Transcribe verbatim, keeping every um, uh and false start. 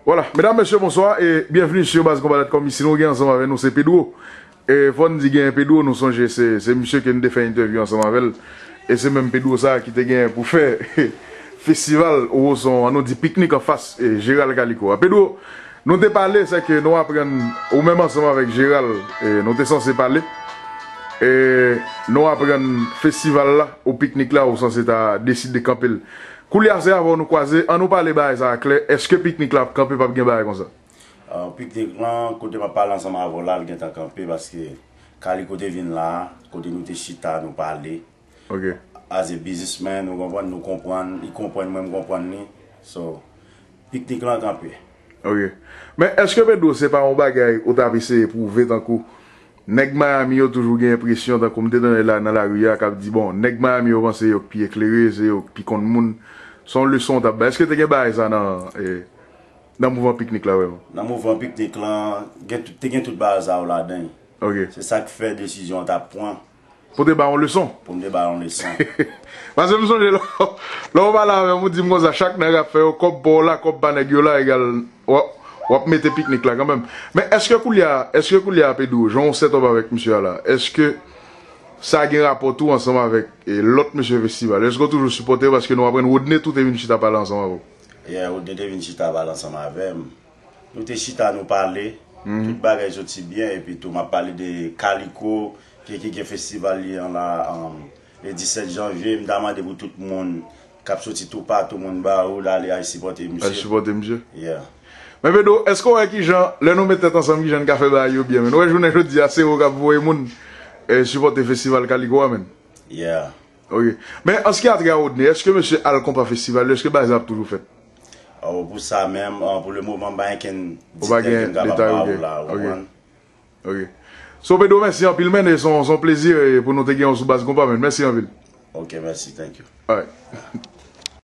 Vwala, medam, mesye, bonswa e byenveni sou Baz Konba dot com. Isi nou gen ansanm avè nou se Pedro. E fò n di gen Pedro, nou sonje se, se misye ke n te fè entèvyou ansanm avè l. E se menm Pedro sa a ki te gen pou fè festival, ou se, an nou di piknik anfas e Gérald Calico a. Pedro, nou te pale, se ke nou aprann, ou menm ansanm avèk Gérald, e nou te sanse pale. E nou aprann festival la, ou piknik la, ou sanse ta deside kanpe l. Koulye a se avè w nou kwaze, an nou pale bagay sa a klè, èske piknik la ap kanpe, p ap gen bagay konsa? Ah, piknik lan, kote m ap pale ansanm avè w la, l gentan kanpe paske Calico te vin la, kote nou te chita, nou pale. Ok. As a businessman, nou konprann, nou konprann, li konprann mwen, m konprann li. So, piknik lan kanpe. Ok. Men èske Pedro se pa yon bagay ou t ap eseye pwouve tankou nèg Miami yo toujou gen enpresyon tankou m te tande la nan lari a k ap di, bon, nèg Miami yo panse yo k pi eklere, se yo k pi konn moun. Se yon leson w t ap bay. Èske te gen bagay sa nan, eh, nan mouvman piknik la vrèman? Nan mouvman piknik lan, gen tout, te gen tout bagay sa yo ladan. Ok. Se sa k fè desizyon an t ap pran. Pou te ba yon leson. Pou m te ba yon leson. Paske m sonje lè, lè w pale avè m, ou di m konsa, chak nèg ap fè yo, kòb pa w la, kòb pa nèg yo la, egal, w ap, w ap mete piknik la kanmenm. Men èske koulye a, èske koulye a, Pedro, jan w set up avèk misye a la, èske sa gen rapò tou ansanm avèk, eh, lòt mesye festival? Èske w toujou sipòte yo? Paske nou aprann Rodney tou te vin chita pale ansanm avè w. Yeah, Rodney te vin chita pale ansanm avè m. Nou te chita, nou pale. Tout bagay soti byen. Epi tou, m ap pale de Calico, ki, ki gen festival li an la, um, le disèt janvye. M ta mande pou tout moun k ap soti toupatou, moun Bawod, ale al sipòte misye. Al sipòte misye. Yeah. Men Pedro, èske w wè kijan, lè nou met tèt ansanm, kijan n ka fè bagay yo byen? Men nou wè jounen jodi a, se ou k ap voye moun, eh, sipòte festival Calico a, men. Yeah. Ok. Men an ce qui a trait à Rodney, èske mesye al konpa festival yo, èske bagay sa ap toujou fèt? Oh, pou sa menm, ah, pou le moman, m pa gen kenn detay ke m kapab ba ou la, ou konprann? Ok. So, Pedro, mèsi anpil, men, e se yon, se yon plezi, e, pou nou te gen w sou Baz Konba, men. Mèsi anpil. Ok, mèsi, thank you. Alright.